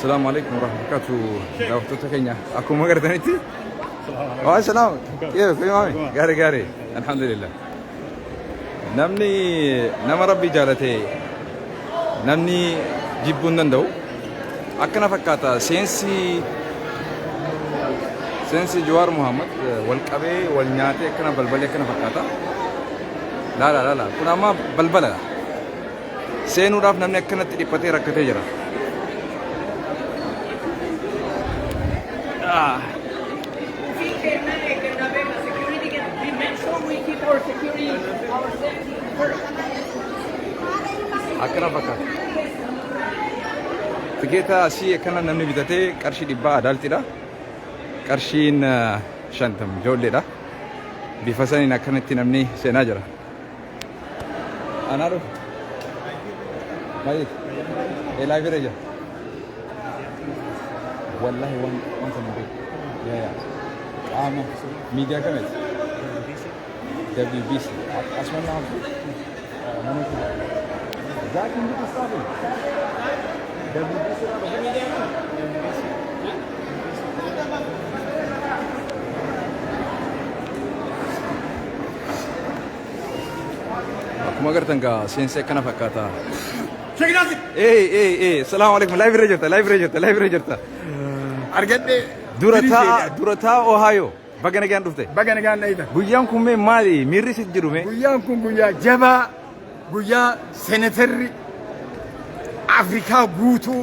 Asalaamu alaikum warahmatullahi wabarakatuh. Daawwattoota keenya akkuma agartanitti. Waa salaam. Kee kee maami? Gaarii gaarii. Alhamdulillah. Namni nama Rabbi jaalate namni jibbuu hin danda'u. Akkana fakkaata seensi seensi Jawaar Muhammad wal qabee wal nyaatee akkana balballi akkana fakkaata. Laala laala kun amma balbala. Seenuudhaaf namni akkanatti dhiphatee rakkatee jira. Ah. We make sure we keep our security, our safety first. Akkana fakkaata. Tikeeta asii akkana namni bitatee qarshii 100 adultiidha. Qarshiin 50 ijoolleedha. Bifa saniin akkanatti namni seenaa jira. Anaa dhufu. Maaliif? Eelaa bira jira. Wallahi waan waan sana hin beeku. Yaa yaa. Qaama miidiyaa kamiiti? WBC. Asuma naa haftu. Nama kiyya. Zaakiin bitu staafin. WBC irraa dhufe. Akkuma agartan gaa seensi akkana fakkaata. Ee ee ee salaamu alaikum live irra jirta live irra jirta live irra jirta. Argadhe. Dura taa'a dura taa'a Ohio baga nagaan dhufte. Baga nagaan dhayita. Guyyaan kun mee maali miirri sitti jiru mee? Guyyaan kun guyyaa jabaa, guyyaa senetarri Afrikaa guutuu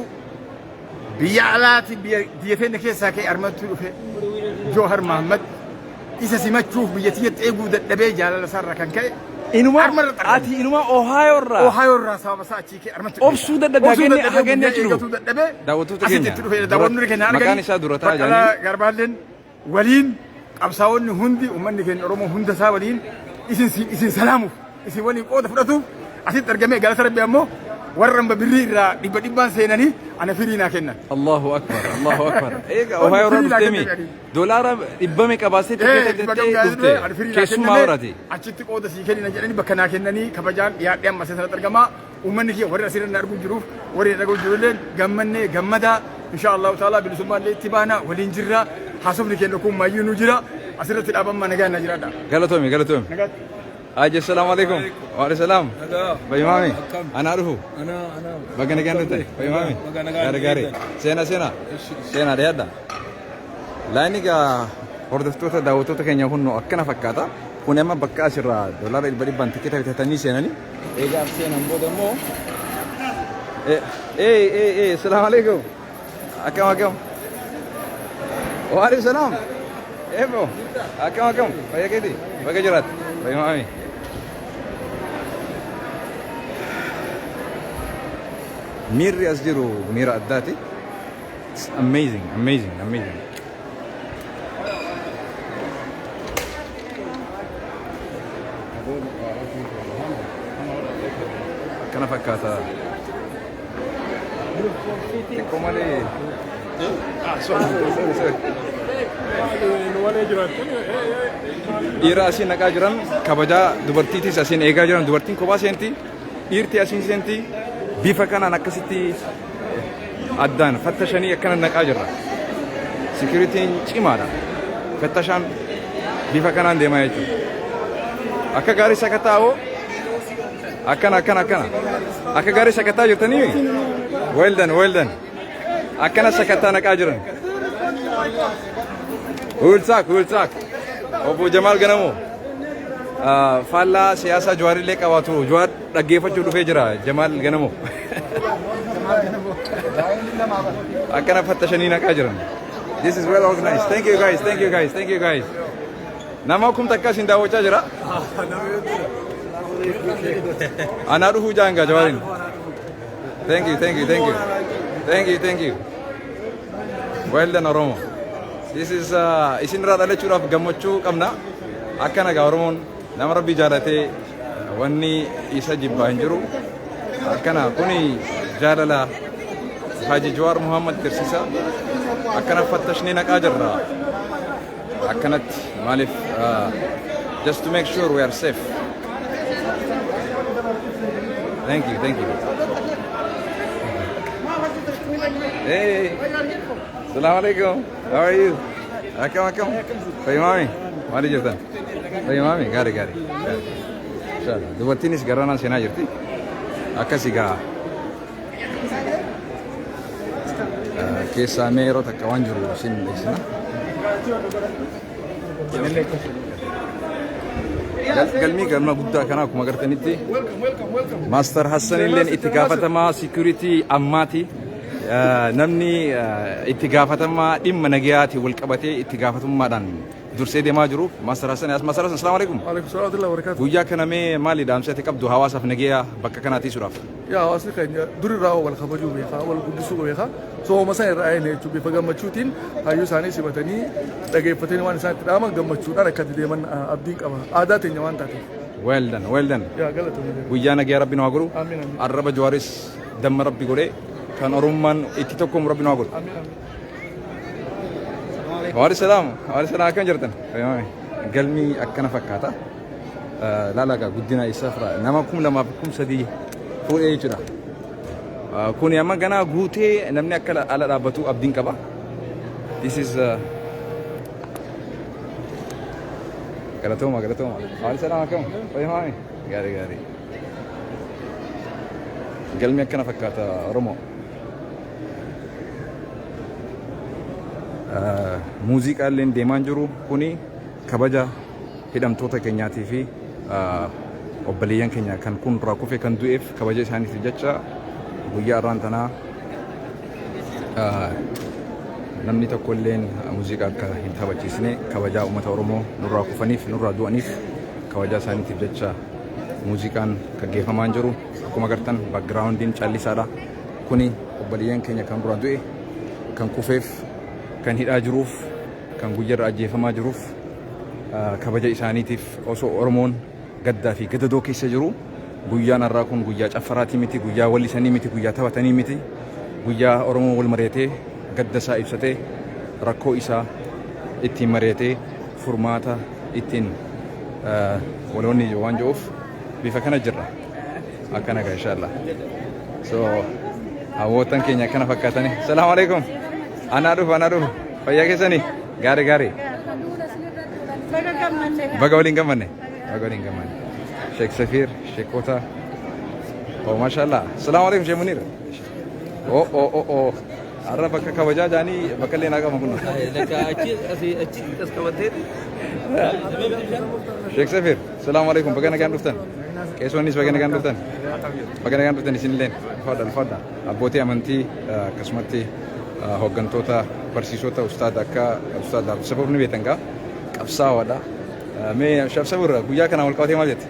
biyya alaati biyya teenya keessaa ka'e armattuu dhufe Joohar Mahammad isa simachuuf biyya tiyyatti eeguu dadhabee jaalala isaarraa kan ka'e Inuma Arma irra xarrame. ati inuma Ohio irraa Ohio irraa sababa isaa achii ka'e armatti dhufe. Obsuu dadhabde, Obsuu dadhabee hageenni guyyaa achi dhufu. eegatuu dadhabee Daawwattoota asitti keenya, itti dhufe daawwanni keenya maqaan arganii isaa dura taa'aa Baqqalaa jedhanii. Garbaalleen waliin qabsaa'onni hundi uummanni keenya Oromoo hunda isaa waliin isin isin salaamuuf isin waliin qooda fudhatuuf asitti argamee galata rabbi ammoo warra hamba birrii irraa dhibba dhibbaan seenanii ana firii naa kennan. Allahu akbar Allahu akbar. Eega Ohio irraa Firii naa dhufteemi kennan. doolaara dhibba meeqa baastee tikeeta jettee dhufte keessummaa horaati. Achitti qooda sii kennina jedhanii bakka naa kennanii kabajaan dhiyaadhee amma asirratti argamaa. Uummanni kiyya warri asirra na arguu jiruuf warri na dhaga'u jirullee gammannee gammadaa insha Allahu ta'ala bilisummaa illee itti baana waliin jirra haasofni keenya kun maayyuu nu jira asirratti dhaabammaa nagaan na jiraadha. Galatoomi galatoomi. Nagaatti. Haji assalamu alaikum. Wa alaikum salam. Bayimaami. Anaa dhufu. Baga nagaan dhufte. Bayimaami. Gaarii gaarii. Seena seena. Seena dhiyaadha. Laayini gaa hordoftoota daawwattoota keenya kunno akkana fakkaata. Kun amma bakka asirraa doolaara dhibba dhibbaan tikeeta bitatanii seenanii. Egaa as seenan booda immoo ee ee ee assalamu alaikum. Akkam akkam. Wa alaikum salam. Eebo akkam akkam fayya keeti baga jiraatte fayyummaami. Miirri as jiru miira addaati. It's amazing, amazing, amazing. Akkana fakkaata. Xiqqoo malee. Ah, sorry, sorry, sorry. Dhiira asiin naqaa jiran kabajaa dubartiitis asiin eegaa jiran dubartiin kophaa seenti dhiirti asiin seenti bifa kanaan akkasitti addaan fattashanii akkana naqaa jirra. Sikiritiin cimaadha. Fattashaan bifa kanaan deemaa jechuudha. Akka gaarii sakattaa'oo akkana akkana akkana akka gaarii sakattaa jirtanii well done well done akkana sakattaa naqaa jiran. We will talk, we will talk. Obbo Jamaal Ganamoo faallaa siyaasaa Jawaarillee qabaatu Jawaar dhaggeeffachuu dhufee jira Jamaal Ganamoo. Akkana fattashanii naqaa jiran. This is well organized. Thank you guys, thank you guys, thank you guys. Nama kum takka isin daawwachaa jira. Anaa dhufuu jaangaa Jawaariin. Thank you, thank you, thank you. Thank you, thank you. Well done Oromo. This is isin irraa dhalachuudhaaf gammachuu qabna. Akka nagaa Oromoon nama rabbii jaalatee wanni isa jibbaa hin jiru. Akkana kuni jaalala Haji Jawaar Muhammad Tirsiisa. Akkana fattashnee naqaa jirra. Akkanatti maaliif just to make sure we are safe. Thank you, thank you. Hey. Assalamu alaikum. How are you? Akkam, akkam? Fayyumaami? Maali jirtan? Fayyumaami? Gaarii, gaarii. Inshallah. Dubartiinis garanaa seenaa jirti. Akkasii gaa. Keessaa mee yeroo takka waan jiru isin beeksisna. Galmii galma guddaa kana akkuma agartanitti Master Hassan illeen itti gaafatamaa security ammaati. Namni itti gaafatamaa dhimma nagayaatiin wal qabatee itti gaafatamummaadhaan dursee deemaa jiru. Master Hassan, Master Hassan, assalamu alaikum. Alaikum salaam wa rahmatullahi wa barakatuh. Guyyaa kana mee maali dhaamsa qabdu hawaasaaf nagayaa bakka kanaa tiisuudhaaf? Yaa, hawaasni keenya durirraa wal kabajuu beekaa, wal guddisuu beekaa. Sooma sana irraa eegne jechuun bifa gammachuutiin hayyuu isaanii simatanii, dhageeffatanii, waan isaan itti dhaaman gammachuudhaan akka itti deeman abdiin qaba. Aadaa teenya waan taateef. Well done, well done. Yaa, galatoomii. Guyyaa nagayaa Rabbi nu haa godhu. Amiin, amiin. Arraba Jawaaris damma Rabbi godhee, kan Oromummaan itti tokkoomu Rabbi nu haa godhu. Amiin, amiin. Waalaikum salaam. Waalaikum salaam, akkam jirtan? Galmi akkana fakkaata. Laala gaa, guddina isaa fira nama 2000, 3000 fuudhee jechuudha. Kuni amma ganaa guutee namni akka ala dhaabbatu abdiin qaba. This is galatooma, galatooma. Waalaikum salaam, akkam? Fayyumaami? Gaarii, gaarii. Galmi akkana fakkaata, Oromoo. Muuziqaalleen deemaan jiru kuni kabaja hidhamtoota keenyaatii fi obboleeyyan keenya kan kun duraa kufe, kan du'eef, kabaja isaaniitiif jecha guyyaa har'aan tanaa namni tokko illeen muuziqaa akka hin taphachiisne, kabajaa uummata Oromoo nurraa kufaniif, nurraa du'aniif, kabajaa isaaniitiif jecha muuziqaan gaggeeffamaa jiru. Akkuma agartan backgroundiin callisaadha. Kuni obboleeyyan keenya kan duraa du'e, kan kufeef, kan hidhaa jiruuf, kan guyyarra ajjeefamaa jiruuf kabaja isaaniitiif, osoo Oromoon gaddaa fi gadadoo keessa jiru, guyyaan har'aa kun guyyaa caffaraatii miti, guyyaa wallisanii miti, guyyaa taphatanii miti, guyyaa Oromoon wal mari'atee, gadda isaa ibsatee, rakkoo isaa ittiin mari'atee, furmaata ittiin waloonni waan jiruuf bifa kana jirra akkana gaa, inshallah. So hawwootan keenya akkana fakkaatanii. Salaamu alaikum. Anaa dhufu, anaa dhufu. Fayyaa keessanii? Gaarii, gaarii. Baga waliin gammanne, baga waliin gammanne. Sheek Safiir, sheekota, oh, mashallah. Salaamu alaikum, Sheek Munir. Oh, oh, oh, oh, har'a bakka kabajaa jaanii bakka illee naa qaba kun. Achi asii achi as qabatee. Sheek Safiir, salaamu alaikum. Baga nagaan dhuftan. Qeessonnis baga nagaan dhuftan. Baga nagaan dhuftan isinilleen. Ulfaadha, ulfaadha. Abbootii amantii, akkasumatti hooggantoota, barsiisota, ustaada akka ustaada Abdusabur ni beektan gaa, qabsaawaadha. Mee Sheek Sabur, guyyaa kana wal qabatee maal jette?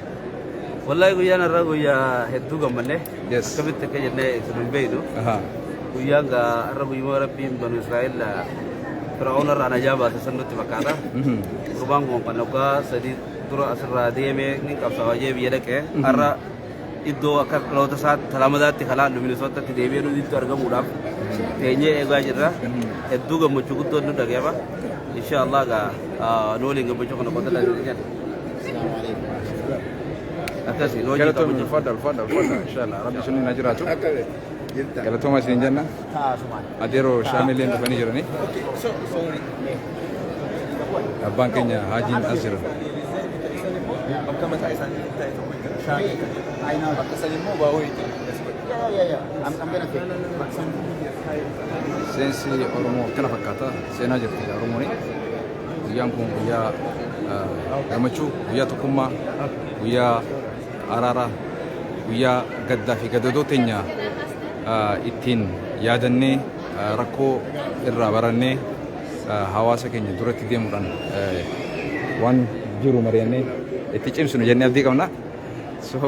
Wallahi, guyyaan har'a guyyaa hedduu gammanne. Akkamitti akka jennee isin hin beeknu. Guyyaan gaa har'a guyyuma Rabbiin banu Israa'el Fir'auna irraa najaa baase san nutti fakkaata. Gurbaan kun kan waggaa 3 dura asirraa deemee ni qabsaa'aa jee biyya dhaqee, har'a iddoo akka dhaloota isaa talaamadaatti kalaa Minisootatti deebi'ee nuti argamuudhaaf teenyee eegaa jirra. Hedduu gammachuu guddoon nu dhaga'ama. Insha Allah gaa nu waliin gammachuu kana qoodala jedha. Akkasii nu wajjin Galatoomii. gammachuu. Ulfaadha, ulfaadha, ulfaadha. Inshallah Rabbi sunni na jiraatu. Galatooma isin jenna. Adeeroo shaamilleen dhufanii jiranii. Abbaan keenya Haajiin as jiran. Bakka mataa isaanii ta'e tokko jira. Shaamii kan jedhamu. Bakka san immoo waa wayii I'm gonna take. Seensi Oromoo akkana fakkaata. Seenaa jirti Oromoon. Guyyaan kun guyyaa gammachuu, guyyaa tokkummaa, guyyaa araaraa, guyyaa gaddaa fi gadadoo teenya ittiin yaadannee, rakkoo irraa barannee, hawaasa keenya duratti deemuudhaan waan jiru mari'annee itti cimsinu jennee abdii qabna. So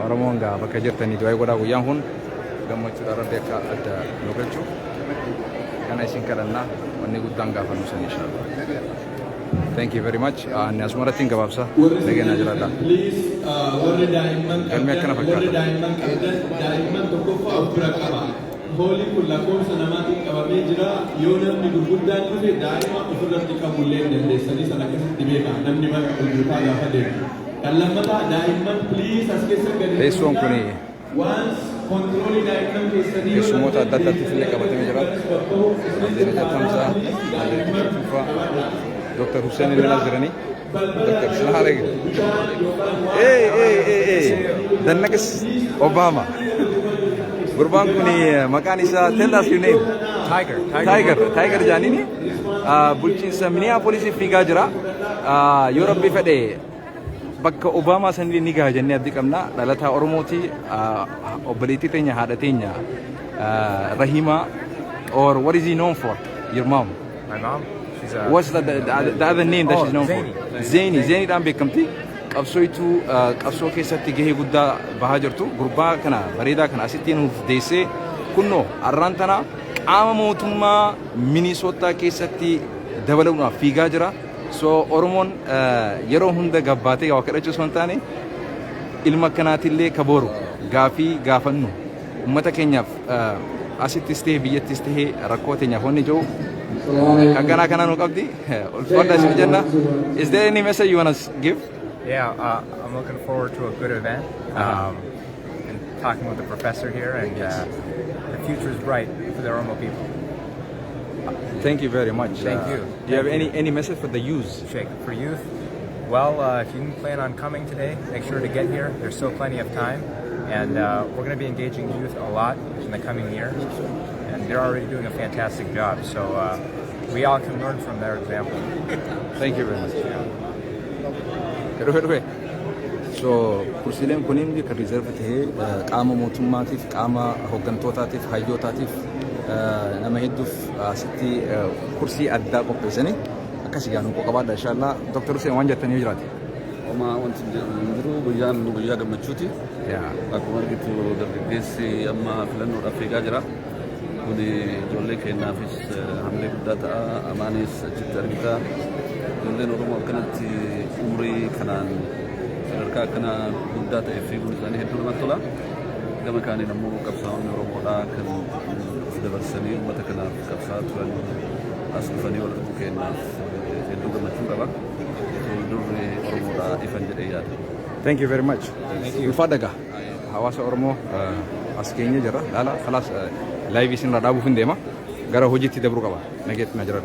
Oromoon gaa bakka jirtanii du'aa godhaa, guyyaan kun gammachuudhaan Rabbi akka adda nu galchu kana isin kadhannaa, wanni guddaan gaafannu san, inshallah. Thank you very much. Ani asuma irratti hin gabaabsa. Nageenya jiraadha. Please, warri daa'imman Galmi akkana qabdan, warri fakkaata. daa'imman qabdan, daa'imman tokkoffaa of bira qaba. Hooliin kun lakkoofsa namaatiin qabamee jira. Yoo namni gurguddaan dhufe daa'ima ofirratti qabullee hin dandeessanii, sana akkasitti beeka. Namni mana hojjetaa gaafa deemu. Kan lammataa, daa'imman please as keessa gadi Teessoon kuni Once Keessummoota adda addaatiif illee qabatamee jira. Aadde Najat Hamzaa, Aadde Riqicha Tufaa, Dr. Hussein illee as jiranii. Dr. Salaam alaikum. Hey, hey, hey, hey. The next Obama. Gurbaan kun maqaan isaa, tell us your name. Tiger. Tiger, Tiger jaanini bulchiinsa Minneapolis fiigaa jira. Yoo Rabbi fedhe bakka Obama sanillee ni gaha jennee abdii qabna. Dhalataa Oromooti, obboleettii teenya, haadha teenya Rahima, or what is he known for? Your mom. My mom? She's a. What's the other name that Oh, she's known Zaini. for? Zaini. Zainiidhaan beekamti. Qabsooytuu qabsoo keessatti gahee guddaa bahaa jirtu. Gurbaa kana bareedaa kana asitti nuuf deessee kunnoo arraan tana qaama mootummaa Minisootaa keessatti dabaluudhaaf fiigaa jira. So Oromoon yeroo hunda gabbaatee waa kadhachuu osoo hin taane, ilma akkanaatillee kabooru gaafii gaafannu uummata keenyaaf asittis ta'e biyyattis ta'e rakkoo teenyaaf wanni jiru akkanaa kana nu qabdi. Ulfaadha isin jenna. Is there any message you want to give? Yeah, I'm looking forward to a good event. And talking with the professor here, and the future is bright for the Oromo people. Thank you very much. Thank you. Do you have Thank any you. any message for the youth? Shake for youth. Well, if you can plan on coming today, make sure to get here. There's still plenty of time, and we're going to be engaging youth a lot in the coming year, and they're already doing a fantastic job. So we all can learn from their example. Thank you very much. Dhufe dhufe. So kursiileen kunin kan reserve tahee qaama mootummaatiif, qaama hooggantootaatiif, hayyootaatiif, nama hedduuf asitti kursii addaa qopheessanii akkasii gaa nu qabaadha inshallah. Dr. Hussein, waan jettanii yoo jiraate. Homaa wanti hin jiru, guyyaan guyyaa gammachuuti. Akkuma argitu dargaggeessi amma filannoodhaaf fiigaa jira. Kun ijoollee keenyaafis hamilee guddaa ta'a. Amaanis achitti argita. Ijoolleen Oromoo akkanatti umrii kanaan sadarkaa akkana guddaa ta'e fiiguun isaanii hedduu namatti tola. Gama kaaniin ammoo qabsaa'onni Oromoodhaa kan of dabarsanii uummata kanaaf qabsaa'aa turan as dhufanii wal arguu keenyaaf hedduu gammachuu qaba. Fuuldurri Oromoodhaa ifan jedhee yaada. Thank you very much. Ulfaadha gaa. Hawaasa Oromoo, as keenya jira. Laala khalaas, live isin irraa dhaabuuf hin deema. Gara hojiitti dabruu qaba. Nageetti na jira.